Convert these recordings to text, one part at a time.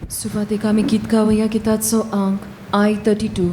सुरवातेक आमी गीत गावया. गिताचो आंक I 32.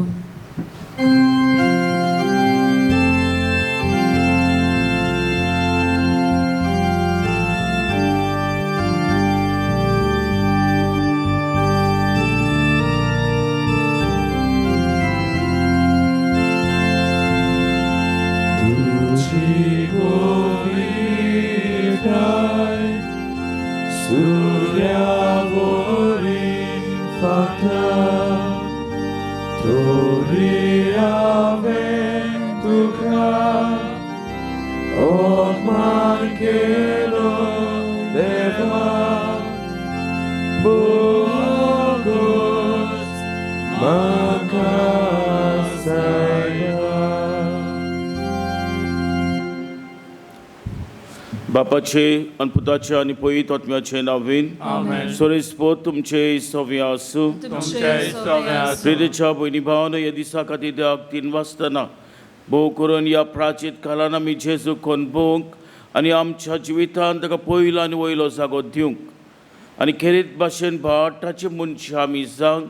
बापाचे आनी पुताचे आनी पवित्र आत्म्याचे नांवान सोरेस्पोत तुमचे सव्या आसूं. प्रितीच्या भयणी भावानो, ह्या दिसा खातीर देवाक 3 वाजताना भोव करून ह्या प्राचीन काळान आमी जेजूक अणभवंक आनी आमच्या जिवितांत ताका पयलो आनी वयलो जागो दिवंक आनी खेरीत भाशेन भाटाचे मनशां आमी जावंक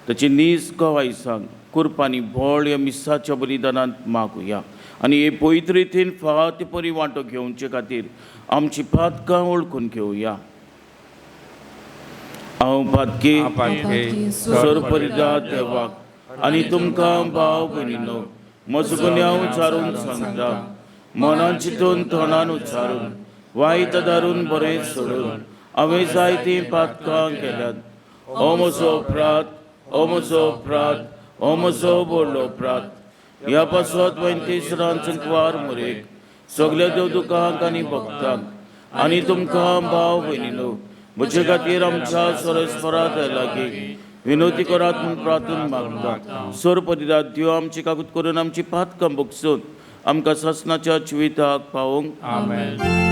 ताची नीज गवाय सांग कुरपानी भोळ ह्या मिसाच्या बलिदानांत मागुया आनी हे पवित्र रितीन फावो ते परी वांटो घेवचे खातीर आमची पातकां वळखून घेवया. हांव पातकी सरपरिदा देवाक आनी तुमकां भाव भयणीनो म्हजो गुन्यांव उच्चारून सांगता, मनान चिंतून तोंडान उच्चारून वायट दारून बरें सोडून हांवें जायतीं पातकां केल्यात. हो म्हजो अपराध, हो म्हजो अपराध, हो म्हजो व्हडलो अपराध. ह्या पासत 35 रांचवार मुरेक सगल्या देवदुकांक आनी भक्तांक आनी तुमकां भाव भयणीनो म्हजे खातीर आमच्या सरस्परात लागीं विनोती करात म्हूण प्रार्थना मागता. सोरपरिदात देव आमची कागूत करून आमची पातकां भोगसून आमकां सासणाच्या जिविताक पावोवंक. आमेन.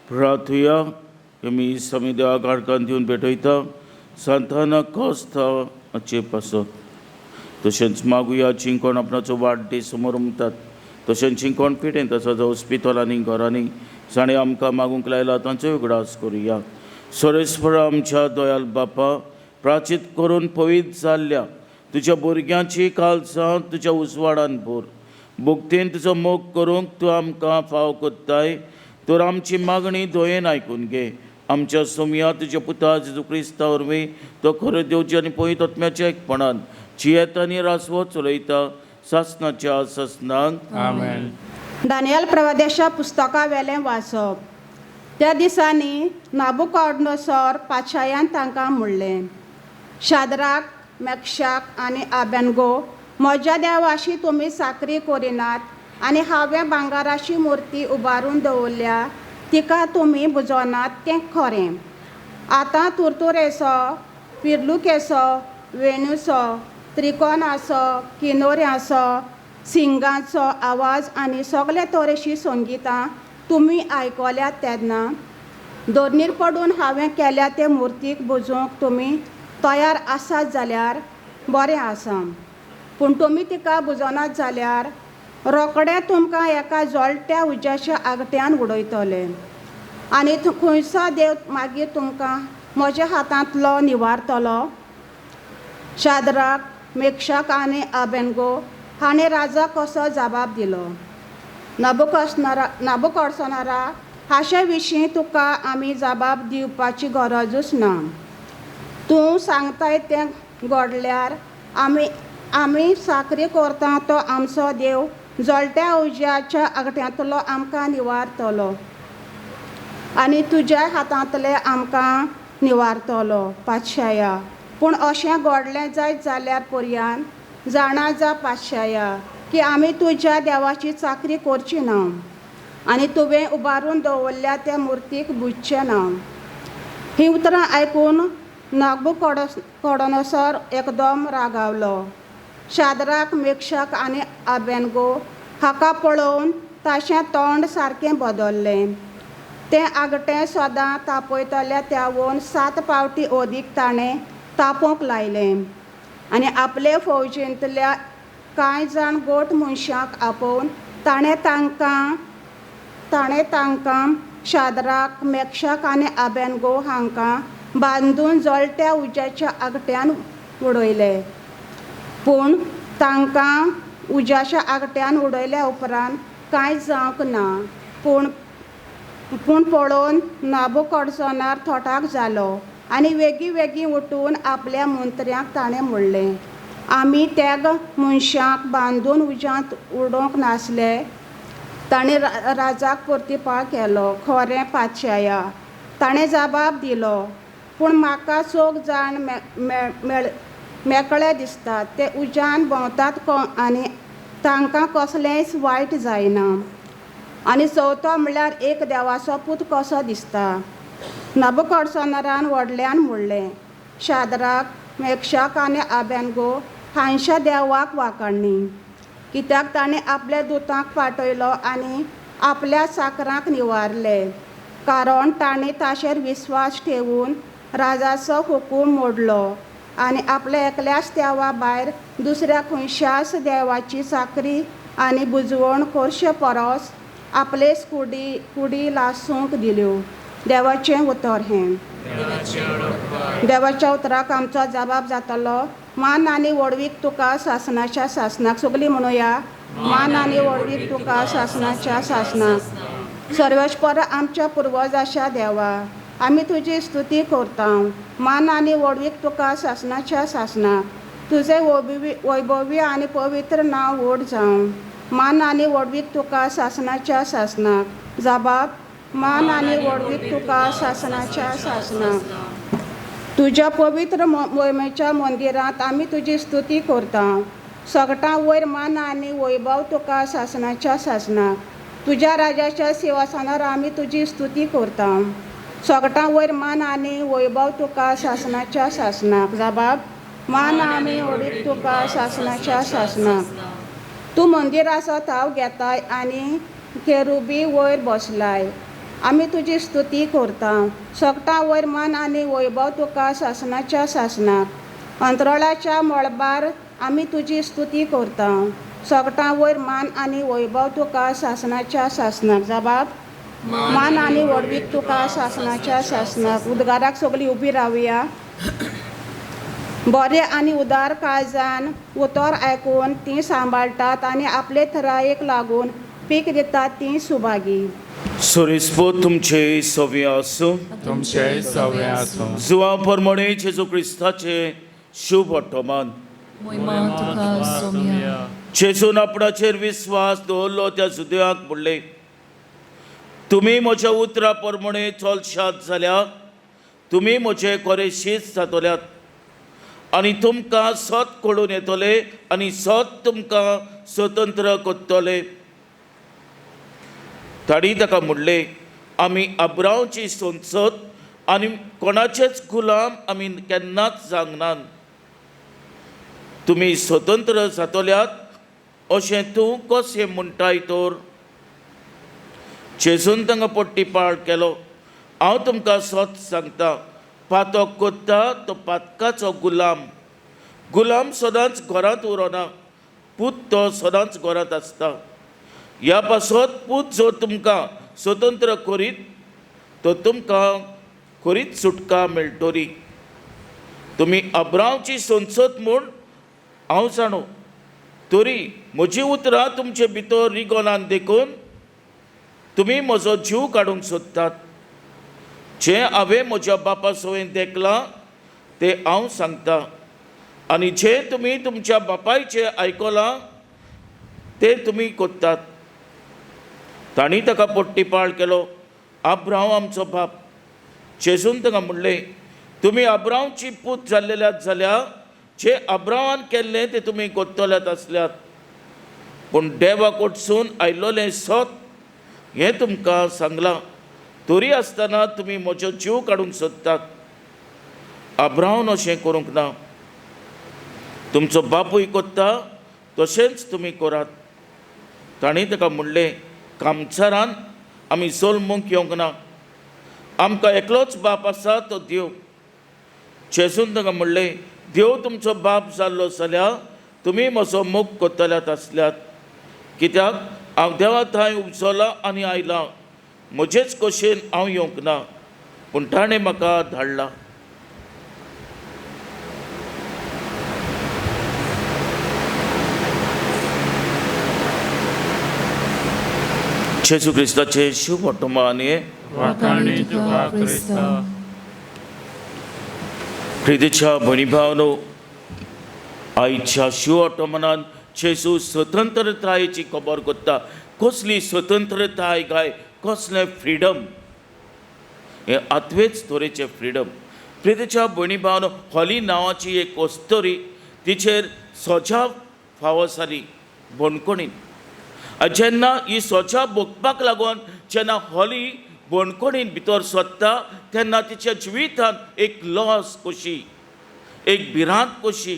प्रार्थुया. आमी समी देवाक आडकान दिवन भेटयता सांताना कोस्ता हाचे पासत. तशेंच मागुया चिंकोण आपणाचो वाडदीस समरमतात, तशेंच चिंकोण पिडेंत आसा जावं हॉस्पिटलांनी घरांनी जाणें आमकां मागूंक लायला तांचोय उगडास करुया. सोरेस्पर आमच्या दयाल बापा, प्राचीत करून पवित्र जाल्ल्या तुज्या भुरग्यांची काळजां तुज्या उजवाडान भर. भक्तीन तुजो मोग करूंक तूं आमकां फाव कोत्ताय तर आमची मागणी दोयेन आयकून घे. आमच्या सोमया तुज्या पुता जेजू क्रिस्ता वरवीं तो खरो देवची आनी पवित्र आत्म्याच्या एकपणान जियेता आनी रासवो चलयता सासणाच्या सासणाक. आमेन. दानियल प्रवादेशा पुस्तका वेलें वाचप. त्या दिसांनी नाबुकोडनोसोर पातशायान तांकां म्हणलें, शाद्राक, मेक्षाक आनी आबेनगो म्हज्या देवाशी तुमी साकरी करिनात आनी हांवें भांगराची मुर्ती उबारून दवरल्या तिका तुमी बुजोनात तें खरें. आतां तुरतुरेचो, पिर्लुकेचो, वेणूचो, त्रिकोणाचो, किनोऱ्याचो, सिंगाचो आवाज आनी सगळे तरेची संगितां तुमी आयकल्यात तेन्ना दोरणीर पडून हांवें केल्या ते मुर्तीक बुजोवंक तुमी तयार आसात जाल्यार बरें आसा, पूण तुमी तिका बुजोनात जाल्यार रोखडें तुमकां एका जळट्या उज्याच्या आगट्यान उडयतले आनी खंयचो देव मागीर तुमकां म्हज्या हातांतलो निवारतलो. शाद्राक, मेक्षाक आनी आबेनगो हाणें राजा कसो जबाब दिलो, नाबुकोडसनारा हाचे विशीं तुका आमी जबाब दिवपाची गरजूच ना. तूं सांगताय तें घडल्यार आमी आमी साकरी करता तो आमचो देव जळट्या उज्याच्या आगट्यांतलो आमकां निवारतलो. आनी तुज्या हातांतले आमकां निवारतलो पातशाया. पूण अशें घडलें जायत जाल्यार पर्यान जाणा जा पातशाया की आमी तुज्या देवाची चाकरी करची ना आनी तुवें उबारून दवरल्या त्या मुर्तीक बुजचें ना. हीं उतरां आयकून नाबुकोडोनोसर एकदम रागावलो. शाद्राक, मेक्षाक आनी आबेनगो हाका पळोवन ताचें तोंड सारकें बदल्लें. तें आगटें सदां तापयतल्या त्यावून 7 पावटी अदीक ताणें तापोवंक लायलें आनी आपले फौजेंतल्या कांय जाण गोट मनशांक आपोवन ताणें तांकां शाद्राक, मेक्षाक आनी आबेनगो हांकां बांदून जळट्या उज्याच्या आगट्यान उडयले. पूण तांकां उज्याच्या आगट्यान उडयल्या उपरांत कांय जावंक ना. पूण पळोवन नाबुकोडोनोसर थोटाक जालो आनी वेगीं वेगीं उठून आपल्या मंत्र्यांक ताणें म्हणलें, आमी त्या मनशांक बांदून उज्यांत उडोवंक नासले. ताणें राजाक प्रतिपाळ केलो, खरें पातशाया. ताणें जबाब दिलो, पूण म्हाका चोग जाण मेकळे दिसतात, ते उज्यान भोंवतात आनी तांकां कसलेंच वायट जायना आनी चवथो म्हणल्यार एक देवाचो पूत कसो दिसता. नाबुकोडोनोसरान व्हडल्यान म्हणलें, शाद्राक, मेक्षाक आनी आबेनगो हांच्या देवाक वाखाणणी, कित्याक ताणें आपल्या दुतांक पाठयलो आनी आपल्या चाकरांक निवारले, कारण ताणें ताचेर विस्वास ठेवून राजाचो हुकूम मोडलो आनी आपल्या एकल्याच देवा भायर दुसऱ्या खंयच्याच देवाची चाकरी आनी बुजवण करचे परस आपलेच कुडी लासूंक दिल्यो. देवाचें उतर हें. देवाच्या उतराक आमचो जबाब जातलो. मान आनी व्हडवीक तुका सासणाच्या सासणाक. सगलीं म्हणुया, मान आनी व्हडवीक तुका सासणाच्या सासणाक. सर्वेस्पर आमच्या पुर्वजाच्या देवा, आमी तुजी स्तुती करता. मान आनी व्हडवीक तुका सासणाच्या सासणाक. तुजें वैभवी आनी पवित्र नांव व्हड जावं. मान आनी व्हडवीक तुका सासणाच्या सासणाक. जबाब, मान आनी व्हडवीक तुका सासणाच्या सासणाक. तुज्या पवित्र मोहिमेच्या मंदिरांत आमी तुजी स्तुती करता. सगटां वयर मान आनी वैभव तुका सासणाच्या सासणाक. तुज्या राजाच्या सिंहासनार आमी तुजी स्तुती करता. सगटां वयर मान आनी वैभव तुका सासणाच्या सासणाक. जबाब, मान आनी व्हडवीक तुका सासणाच्या सासणाक. तूं मंदिराचो थाव घेताय आनी केरुबी वयर बसलाय. आमी तुजी स्तुती करता. सगटां वयर मान आनी वैभव तुका सासणाच्या सासणाक. अंतराळाच्या मळबार आमी तुजी स्तुती करता. सगटां वयर मान आनी वैभव तुका सासणाच्या सासणाक. जबाब, मान आनी व्हडवीक तुका सासणाच्या सासणाक. उद्गाराक सगळीं उबी रावया. बरें आनी उदार काळजान उतर आयकून तीं सांबाळटात आनी आपले थरायेक लागून पीक दितात तीं सुभागी. सोरेस्पोत तुमचे सवे आसूं. तुमचे सवे आसूं. जुवां परमणे जेजू क्रिस्ताचे शुभ वर्तमान. मोहिमा तुका सोम्या. जेजून आपणाचेर विस्वास दवरलो त्या जुदेवाक म्हणलें, तुमी म्हज्या उतरा प्रमाणे चलशात जाल्यार तुमी म्हजे कोरेशीच जातल्यात आनी तुमकां सत कळून येतले आनी सत तुमकां स्वतंत्र करतले. तांणी ताका म्हणलें, आमी अब्रांवची संसद आनी कोणाचेच गुलाम आमी केन्नाच जावंक. तुमी स्वतंत्र जातल्यात अशें तूं कशें म्हणटाय तर? जेजून तांकां पट्टीपाळ केलो, हांव तुमकां सत सांगता, पातक करता तो पातकाचो गुलाम. गुलाम सदांच घरांत उरना, पूत तो सदांच घरांत आसता. ह्या पासत पूत जर तुमकां स्वतंत्र करीत तर तुमकां खरीच सुटका मेळटली. तुमी अब्रांवची संसद म्हूण हांव जाणो, तरी म्हजी उतरां तुमचे भितर रिगोनान देखून तुमी म्हजो जीव काडूंक सोदतात. जें हांवें म्हज्या बापा सवें देखलां तें हांव सांगता आनी जें तुमी तुमच्या बापायचें आयकलां तें तुमी करतात. तांणी ताका पट्टीपाळ केलो, आब्रांव आमचो बाप. जेजून तांकां म्हणलें, तुमी आब्रांवची पूत जाल्लेल्यात जाल्यार जे आब्रांवान केल्लें तें तुमी कोत्तल्यात आसल्यात, पूण देवा कडसून आयलोलें सत हें तुमकां सांगलां, तरी आसतना तुमी म्हजो जीव काडूंक सोदतात. आब्रांवान अशें करूंक ना. तुमचो बापूय कोत्ता तशेंच तुमी करात. तांणी ताका म्हणलें, कामचारान आमी जल्मूंक येवंक ना, आमकां एकलोच बाप आसा तो देव. जेजून ताका म्हणलें, देव तुमचो बाप जाल्लो जाल्यार तुमी म्हजो मोग कोत्तल्यात आसल्यात, कित्याक हांव देवा थंय उपजलां आनी आयलां, म्हजेच कशेन हांव येवंक ना, पूण ताणें म्हाका धाडला. जेजू क्रिस्ताचें शुभ वर्तमान. वाखाणी तुका क्रिस्ता. प्रितीच्या भयणी भावनो, आयच्या शिव ऑटोमनान जेजू स्वतंत्रतायेची खबर करता. कसली स्वतंत्रताय काय, कसलें फ्रिडम, हें आत्वेच तरेचें फ्रिडम. प्रितीच्या भयणी भावनो, हॉली नांवाची एक अस्तोरी तिचेर सोजा फावो जाली बणकोणीन. जेन्ना ही सोजा भोगपाक लागून जेन्ना हॉली बणकोणीन भितर सोदता तेन्ना तिच्या जिवितांत एक लॉस कशी, एक भिरांत कशी,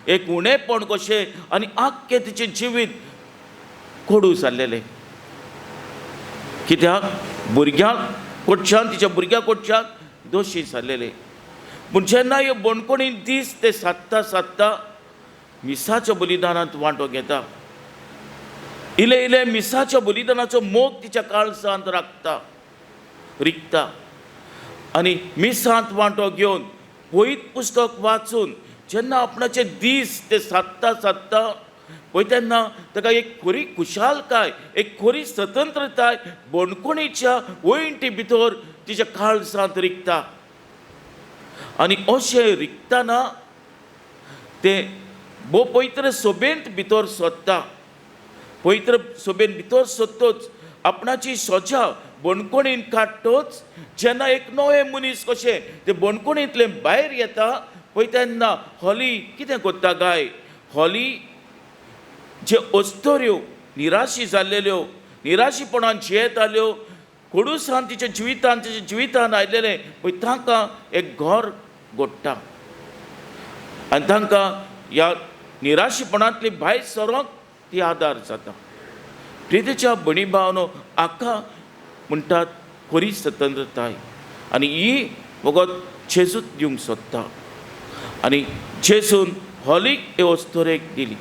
एक उणेपण कशें आनी आख्खें तिचें जिवीत कोडू जाल्लेलें. कित्याक भुरग्यांक कडच्यान, तिच्या भुरग्यां कडच्यान दोशी जाल्लेले. पूण जेन्ना ह्यो बणकोणीन दीस ते सादता सादता मिसाच्या बलिदानांत वांटो घेता, इल्ले इल्ले मिसाच्या बलिदानाचो मोग तिच्या काळजांत राखता, रिगता आनी मिसांत वांटो घेवन पयत पुस्तक वाचून जेन्ना आपणाचे दीस ते सादता सादता पळय तेन्ना ताका एक खरी खुशालकाय, एक खरी स्वतंत्रताय बणकोणीच्या वयंटी भितर तिच्या काळजांत रिगता. आनी अशें रिगतना तें भोव पवित्र सोबेंत भितर सोदता. पवित्र सोबेन भितर सोदतोच आपणाची सोजा बणकोणीन काडटोच जेन्ना एक नवें मनीस कशें ते बणकोणींतलें भायर येता पळय तेन्ना हॉली कितें करता काय, हॉली जे अस्तोऱ्यो निराशी जाल्लेल्यो, निराशीपणान जियेताल्यो, कोडूसान तिच्या जिवितान तिच्या जिवितान आयलेलें पळय तांकां एक घर घडटा आनी तांकां ह्या निराशीपणांतली भायर सरोंक ती आदार जाता. प्रितीच्या भयणी भावनो, हाका म्हणटात खरी स्वतंत्रताय आनी ही फकत जेजूच दिवंक सोदता. आनी जेजून हॉलीक हे अस्तोरेक दिली.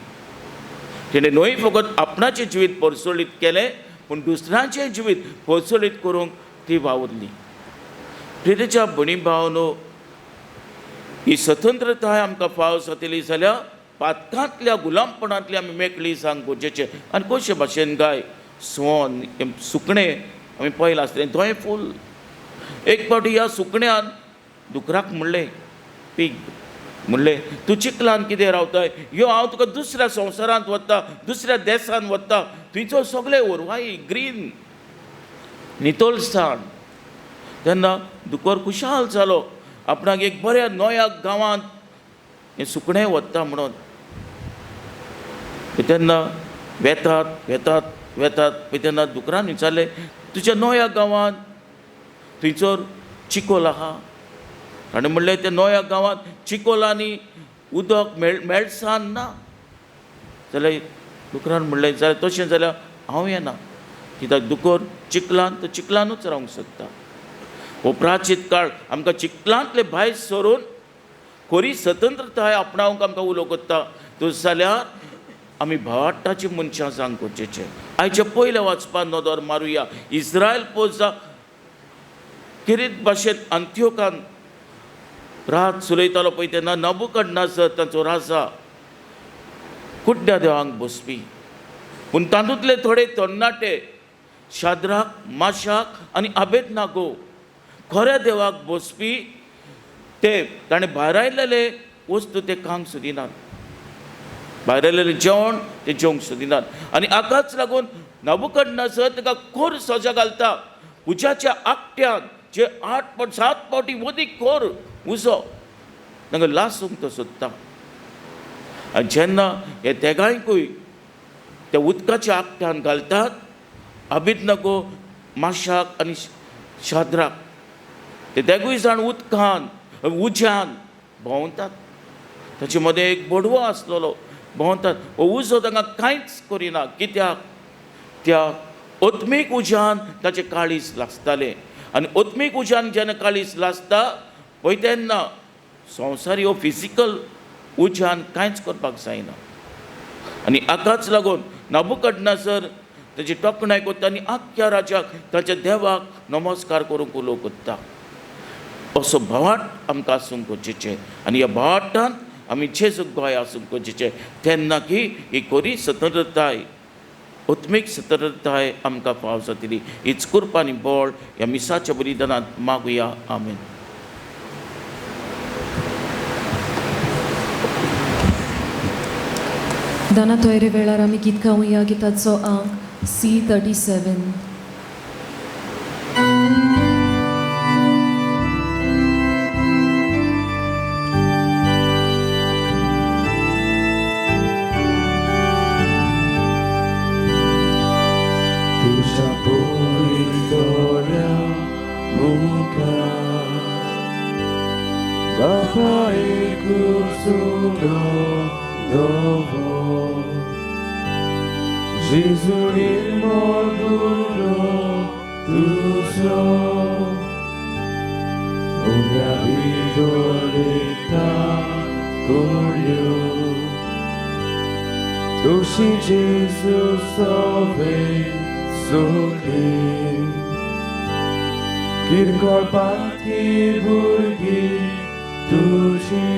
तेणें न्हय फकत आपणाचें जिवीत परसोळीत केलें पूण दुसऱ्यांचें जिवीत परसोळीत करूंक ती वावुरली. प्रितीच्या भयणी भावनो, ही स्वतंत्रताय आमकां फाव जातली जाल्यार पातकांतल्या गुलामपणांतली आमी मेकळी जावंक गरजेचें. आनी कशे भाशेन गाय सोन सुकणें आमी पळयलां आसतलें, धंय फूल. एक फावटी ह्या सुकण्यान दुकराक म्हणलें, पीग म्हणलें, तूं चिखलान कितें रावताय, यो हांव तुका दुसऱ्या संवसारांत वता, दुसऱ्या देसान वता, थंयचो सगळें ओरवाई ग्रीन नितळसाण. तेन्ना दुकर खुशाल जालो आपणाक एक बऱ्या नव्या गांवांत हें सुकणें वता म्हणून. तेन्ना वेतात वेतात वेतात तेन्ना दुकरान विचारलें, तुज्या नव्या गांवांत थंयसर चिकोल आहा? ताणें म्हणलें, त्या नव्या गांवांत चिकोल आनी उदक मेळसान ना. जाल्यार दुकरान म्हणलें, जाल्यार तशें जाल्यार हांव येना, कित्याक दुकर चिखलान तो चिखलानूच रावंक सोदता. हो प्राचीत काळ आमकां चिखलांतले भायर सरून खरी स्वतंत्रताय आपणावंक आमकां उलो करता. तशें जाल्यार आमी भावाट्टाची मनशां जावंक गरजेचें. आयच्या पयल्या वाचपान नदर मारुया. इस्रायल पोजा किरीत भाशेन अंत्योकान रात चलयतालो पळय तेन्ना नबुकडनासर तांचो राजा कुड्ड्या देवांक बसपी, पूण तातूंतले थोडे तरणाटे शाद्राक, माशाक आनी आबेदनागो खऱ्या देवाक बसपी ते ताणें भायरायलेले वस्तू ते खावंक सोदिनात, भायरायलेलें जेवण ते जेवंक सोदिनात. आनी हाकाच लागून नबुकडनासर ताका खोर सजा घालता. उज्याच्या आकट्यान जे 8 पावट 7 पावटी वदीक खोर उजो तांकां लासूंक तो सोदता. आनी जेन्ना हे तेगांयकूय त्या उदकाच्या आकट्यान घालतात, अबिदनगो, माशाक आनी शाद्राक ते तेगूय जाण उदकान उज्यान भोंवतात. ताचे मदें एक बडवो आसलेलो, भोंवतात. हो उजो तांकां कांयच करिना, कित्याक त्या आत्मीक उज्यान ताचें काळीज लासतालें. आनी आत्मीक उज्यान जेन्ना काळीज लासता पळय तेन्ना संवसारी हो फिजिकल उज्यान कांयच करपाक जायना. आनी हाकाच लागून नबूकदनेझर ताची तोखणाय करता आनी आख्ख्या राज्याक ताच्या देवाक नमस्कार करूंक उलो करता. असो भावाट आमकां आसूंक गरजेचें आनी ह्या भावाटान आमी जेजूक गोंय आसूंक गरजेचें. तेन्ना की ही खरी स्वतंत्रताय, आत्मीक स्वतंत्रताय आमकां फाव जातली. हीच कृपा आनी बळ ह्या मिसाच्या बलिदानांत मागुया. आमेन. दाना तयारे वेळार आमी गीत गावया. गिताचो आंक C37. तुझ्या पवित्र मुखार बापा एकूच दवर, जेजू निर्मळ गुरो तुजो, उब्या भितर एकता कोरयो, तुशी जेजू सोवे सुखी, किरकोळ पातकी भुरगीं तुजी,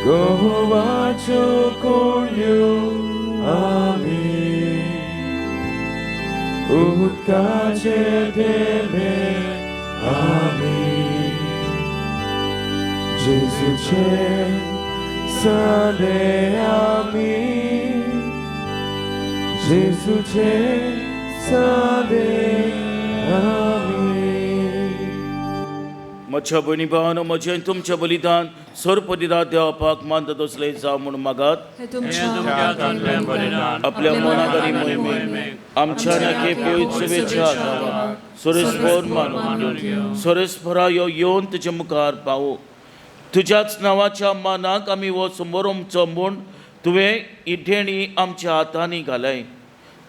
गोवाच्यो कोणयो आमी, उदकाचे थेंबे आमी, जेजूचे सदे आमी, जेजूचे सदे आमी. म्हज्या भयणी भावानो, म्हजें आनी तुमचें बलिदान सरपदिदा देवापाक मानता तसलें जावं म्हूण मागात. हे तुमच्या हातांतलें बलिदान आपल्या मनाक आनी मोहिमेक आमच्या नाके पयत शुभेच्छा जावा सुरेस्पर मानून घेवन सुरेस्परा यो येवन तुजे मुखार पावो. तुज्याच नांवाच्या मानाक आमी हो समोरमचो म्हूण तुवें ही देणी आमच्या हातांनी घालय.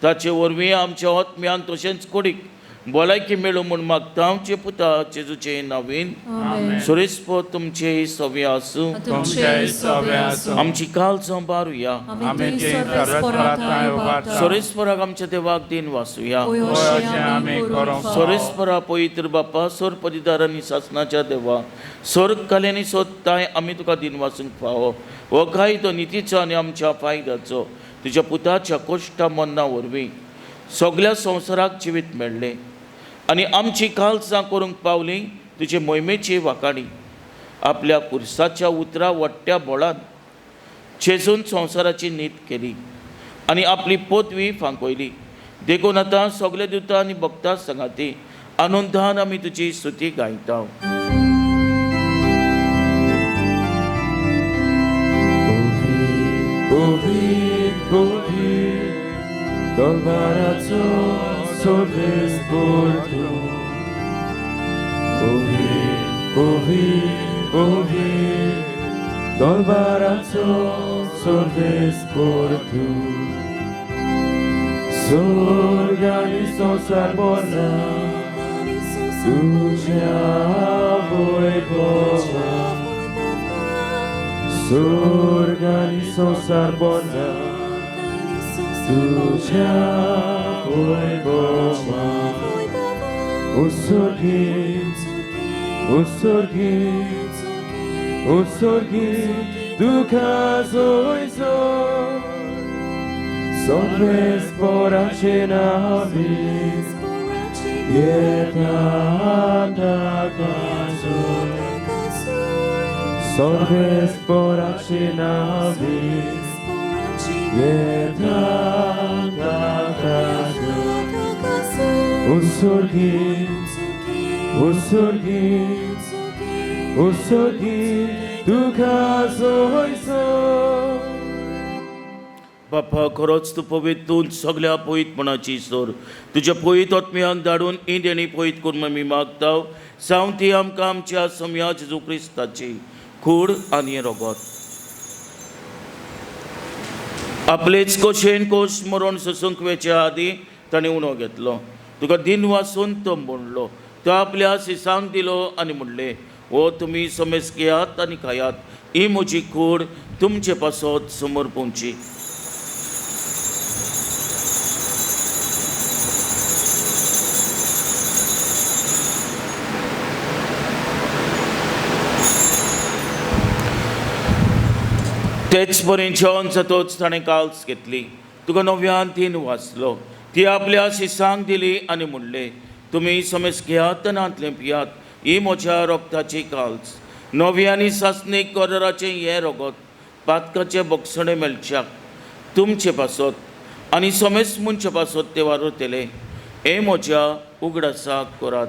ताचे वरवीं आमच्या आत्म्यांक तशेंच कुडीक भलायकी मेळूं म्हूण मागता आमचे पुता जेजूचे नवीन. सुरेस्पर तुमचे सवे आसूं. तुमचेय सवे आसूं. आमची काल संबारुया. आमी ती सर्वेस्परा उबारता. सुरेस्पराक आमच्या देवाक दिन वासुया. अशें आमी करूंक फावो. सोरेस्परा पवित्र बापा, सोर पदिदार आनी सासनाच्या देवा, सोर कलेनी सोदताय आमी तुका दिन वासूंक फावो. हो कायदो नितीचो आनी आमच्या फायद्याचो तुज्या पुताच्या कोश्टा मन्ना वरवीं सगल्या संवसाराक जिवीत मेळ्ळें आनी आमची कालसां करूंक पावली तुजे मोहिमेची वाखाणी. आपल्या पुरसाच्या उतरां वट्ट्या बोळान जेजून संवसाराची नीत केली आनी आपली पदवी फांकयली. देखून आतां सगळे दुता आनी भक्ता सांगाती आनंदान आमी तुजी स्तुती गायता. Bovik, bovik, dolbaraco solves porto. Bovik, bovik, bovik, dolbaraco solves porto. Sorgani sonsar bona, tuja voi bova. Sorgani sonsar bona, tuja voi bova. Usorgi, usorgi, usorgi, duca zoizo. Solves porace navi, pietà caso. Solves porace navi, pietà caso. उत्सर्गी उत्सर्गी उत्सर्गी तुका सोयसो. बापा खरोच तूं पवित्र सगल्या पवित्रपणाची सोर तुज्या पवित्र आत्म्याक धाडून ही देणी पवित्र करून आमी मागता सावन ती आमकां आमच्या सम्या जेजू क्रिस्ताची कूड आनी रगत आपलेच कोशेन कोश मरण सोसूंक वेच्या आदीं ताणें उणो घेतलो तुका दिन वासून तो म्हणलो तो आपल्या सिसांक दिलो आनी म्हणलें हो तुमी समेस घेयात आनी खायात ही म्हजी कूड तुमचे पासत समोर पोवची. तेच परेन जेवण जातोच ताणें काल्स घेतली तुका नव्यान तीन वाचलो ती आपल्या शिसांक दिली आनी म्हणलें तुमी समेस घेयात आनी पियात ही म्हज्या रोगताची काल्स नवी आनी सासणीक कराराचें हें रगत पातकाचें बक्षणें मेळच्याक तुमचे पासत आनी समेस मनचे पासत तें वारवतलें हें म्हज्या उगडासाक करात.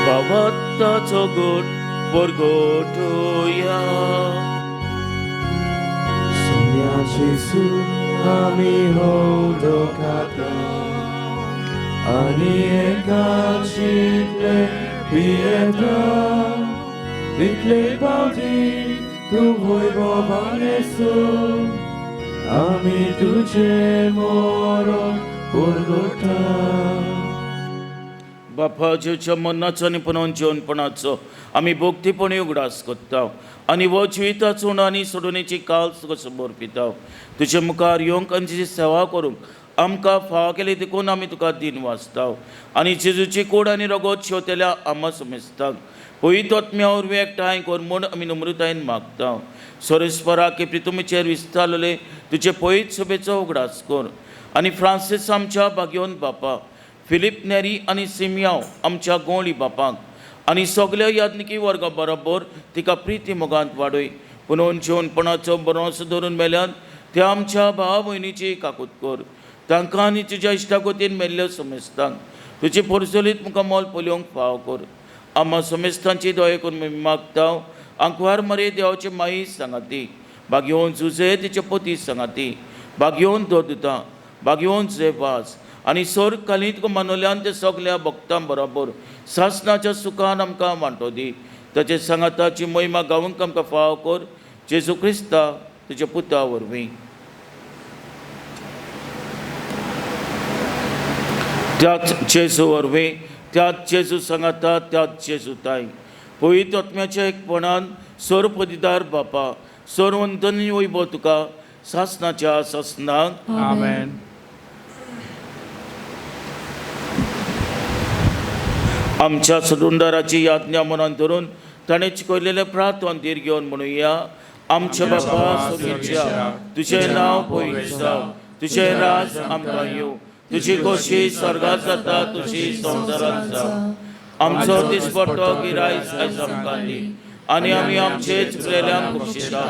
भावार्थाचो गोट बरगोटया. सोम्या जेजू आमी होडो खाता आनी एकाचितले पियेता तितले पावटी तूं वैभवानेसो आमी तुजें मरण परगटा. बापा जेच्या मरणाचो आनी पुनोन जेवणपणाचो आमी भोक्तीपणी उगडास करता आनी हो जिविताचो आनी सोडवणेची काल तुका समोर पिता तुजे मुखार येवंक आनी तुजी सेवा करूंक आमकां फावो केली देखून आमी तुका दिन वाचता आनी जेजूची कोड आनी रगत शेवतेल्या आमा समेस्तांक पवित्र आत्म्या वरवीं एकठांय कर म्हूण आमी नम्रतायेन मागता. सोरेस्परा की प्रितुमीचेर विस्तारलेले तुजे पवित्र सभेचो उगडास कर आनी फ्रांसीस आमच्या भाग्योन बापा फिलीप नेरी आनी सिमयाव आमच्या गोंवळी बापांक आनी सगल्या याज्ञिकी वर्गा बरोबर तिका प्रिती मोगांत वाडय पुनोन जेवणपणाचो बरोसो धरून मेल्यान त्या आमच्या भाव भयणीची काकूत कर तांकां आनी तुज्या इश्टागतीन मेल्ल्या समेस्तांक तुजी पोरसोलीत मुखार मोल पळोवंक फाव कर. आमा समेस्तांची दया करून आमी मागता आंकवार मरे देवाची माई सांगाती बागयोवन जुजे तिचे पती सांगाती बागयोवन दोदुता बागयोवन जे वास आनी सोर कालीं तुका मनोल्यान ते सगल्या भक्तां बरोबर सासणाच्या सुखान आमकां वांटो दी ताचे सांगाताची महिमा गावंक आमकां फाव कर जेजू क्रिस्ता तुज्या पुता वरवीं. त्याच जेजू वरवीं त्याच जेजू सांगाता त्याच जेजू ताई पवित्र आत्म्याच्या एकपणान सोर पदिदार बापा सोर वंदन वैभव तुका सासणाच्या सासणाक. आमेन. आमच्या सदुंदाराची याज्ञा मनान धरून ताणें शिकयलेलें प्रार्थना धीर घेवन म्हणुया. आमच्या बापा स्वर्गीच्या तुजें नांव पवित्र जावं तुजें राज आमकां येवं तुजी खोशी स्वर्गात जाता तुजी संवसारांत जावं. आमचो दिसपट्टो गिरायस आयज आमकां दी आनी आमी आमचे चुकलेल्यांक बक्षिता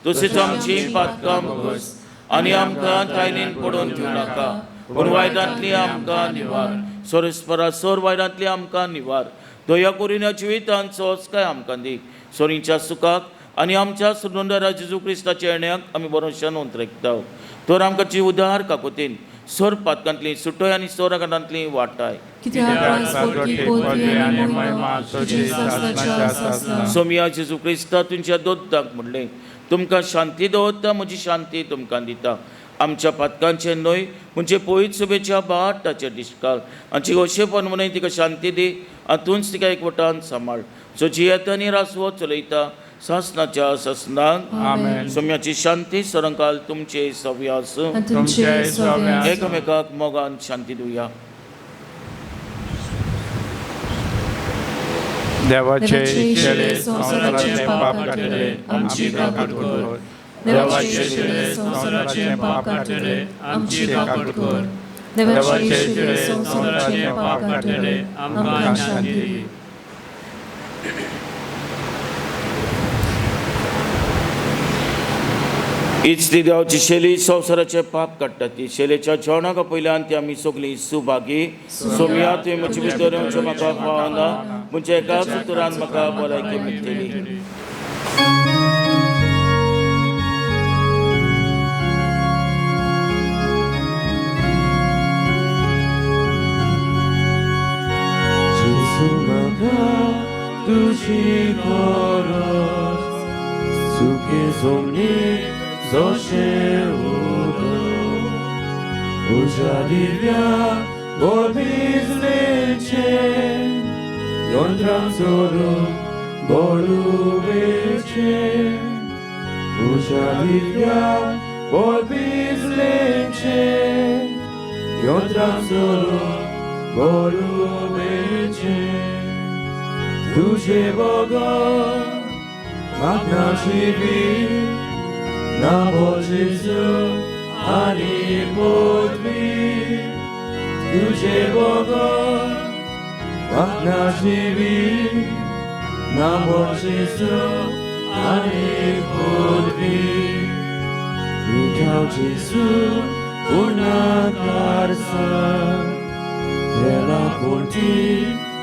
तशीच आमची पातकां भोगस आनी आमकां तायनीन पडोवन दिवं नाका पूण वायटांतली आमकां निवार सोरेस्परा सोर वायटांतली आमकां निवार दया करून ह्या जिवितांत सोंसकाय आमकां दी सोरीच्या सुखाक आनी आमच्या सुदंदरा जेजू क्रिस्ताच्या येण्याक आमी बरोशान उतरेकता तर आमकां जी उदार काकोतीन सोर पातकांतली सुटय आनी सोराकांतली वाटाय. सोमिया जेजू क्रिस्ता तुमच्या दोतांक म्हणलें तुमकां शांती दवरता म्हजी शांती तुमकां दिता आमच्या पातकांचें न्हय म्हणजे पवित्र सभेच्या बाटाचेर दिश्काल आमची अशेपण म्हणून तिका शांती दी आनी तूंच तिका एकवटान सांबाळ सो जियेता आनी रासवो चलयता सासणाच्या सासणाक. आमेन. सोम्याची शांती सरंकाल तुमचे सव्य आसूं. तुमचे सव्य आसूं. एकामेकाक मोगान शांती दिवया. देवाचे इच्छेले संवसाराचे पाप काडटले आमची काकूट कर. देवाचे इच्छेले संवसाराचे पाप काडटले आमची काकूट कर. देवाचे शिले संवसाराचें पाप काडटले, आमकां शांती दी. हीच ती देवाची शैली संवसाराचे पाप काडटा. ती शैलेच्या जेवणाक पयल्यान ती आमी सगळीं सुभागी. सोमया, तुवें म्हजे भितर येवचें म्हाका पावना, म्हणजे एकाच उतरान म्हाका भलायकी मेळटली. जेजू म्हाका तुजी गरज, सुके जमनीर जशें उदक, उज्या दिव्या बोबिजलेचें यंत्रां चलूंक बळू वेचें, उज्या दिव्या बोबिजलेचें यंत्रां चलूंक बळू वेचें. तुजे बगर म्हाका नाशिल्ली ना जेजू आनी पदवी, तुजे बगर म्हाका नाशिल्ली ना जेजू आनी पदवी. मिठाव जेजू उणाकार तेला पोंटी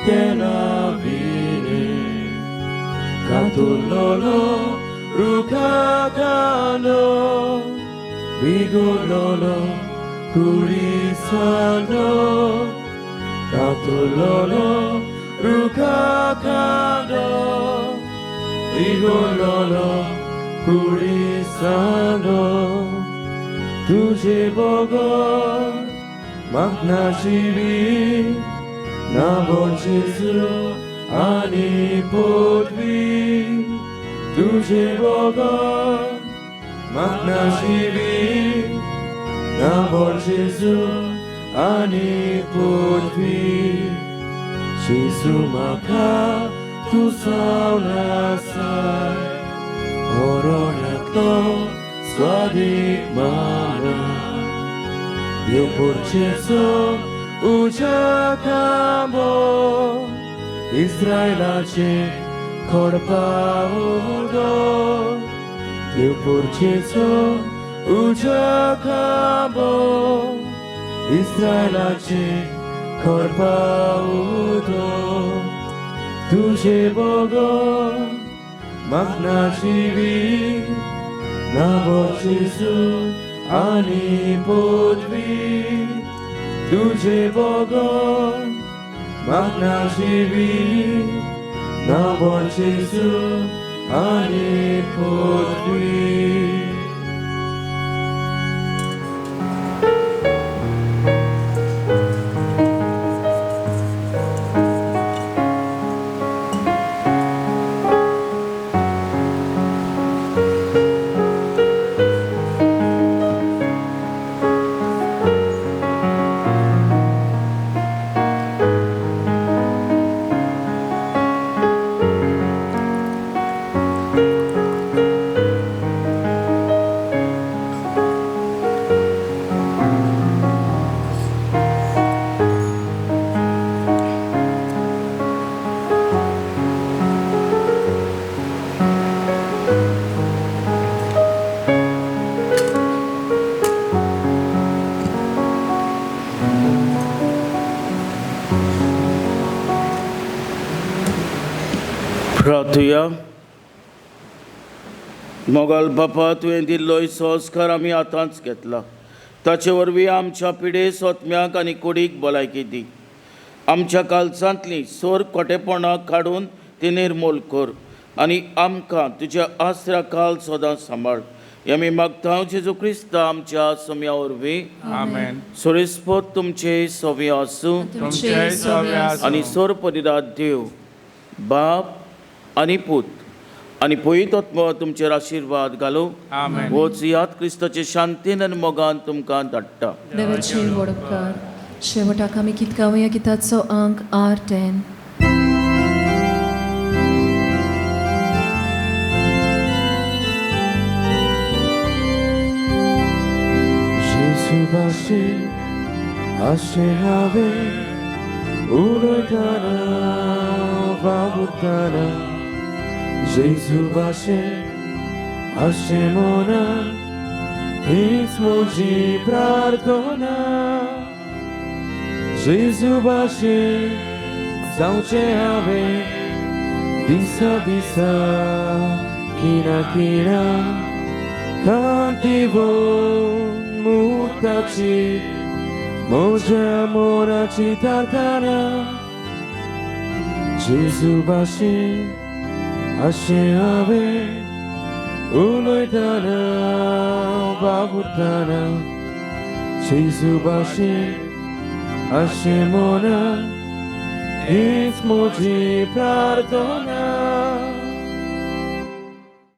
तेला विने, कातुलोलो रुखाकालो बिगोलोलो कुरिसालो, कातुलोलो रुखाकालो बिगोलोलो कुरिसालो. तुजे बगर म्हाका नाशिल्ली ना जेजू आनी पदवी, तुजे बगर म्हाका नाशिल्ली ना जेजू आनी पदवी. जेजू म्हाका तूं सावनासाय, मरणांतलो स्वादीक माना, देव पोरचेचो उज्या खांबो, इस्रायलाचे खडपा उदक, देव पोरचेचो उज्या खांबो, इस्रायलाचे खडपा उदक. तुजे बगर म्हाका नाशिल्ली ना जेजू आनी पदवी, तुजे बगर म्हाका नाशिल्ली ना जेजू आनी पदवी. प्रार्थुया. मोगाल बापा, तुवें दिल्लो संस्कार आमी आतांच घेतला, ताचे वरवीं आमच्या पिडे सोतम्याक आनी कुडीक भलायकी दी. आमच्या कालसांतली सोर खोटेपणाक काडून ती निर्मूल कर आनी आमकां तुज्या आसऱ्या काल सदां सांबाळ. हे आमी मागता जेजू क्रिस्ता आमच्या सम्या वरवीं. आमेन. सोरेस्पत तुमचे सवे आसूं तुमचेय सवे आसूं. आनी सोर परिरात देव बाप आनी पूत आनी पवित्र तुमचेर आशिर्वाद घालूं. आमेन. वचयात क्रिस्ताचे शांतीन आनी मोगान तुमकां धाडटा. देवाचे व्हड उपकार. शेवटाक आमी गीत गावया. गिताचो अंक R10. Jésus marchait अशें हांवें उलयतना वावुरतना जेजू भाशेन अशें मनान हीच म्हजी प्रार्थना. जेजू भाशेन जावचें हांवें दिसा दिसा खिणा खिणा कांतीवन मुक्ताची म्हज्या मनाची थारताना. जेजू भाशेन अशें हांवें उलयतना वावुरतना जेजू भाशेन अशें मनान हीच म्हजी प्रार्थना.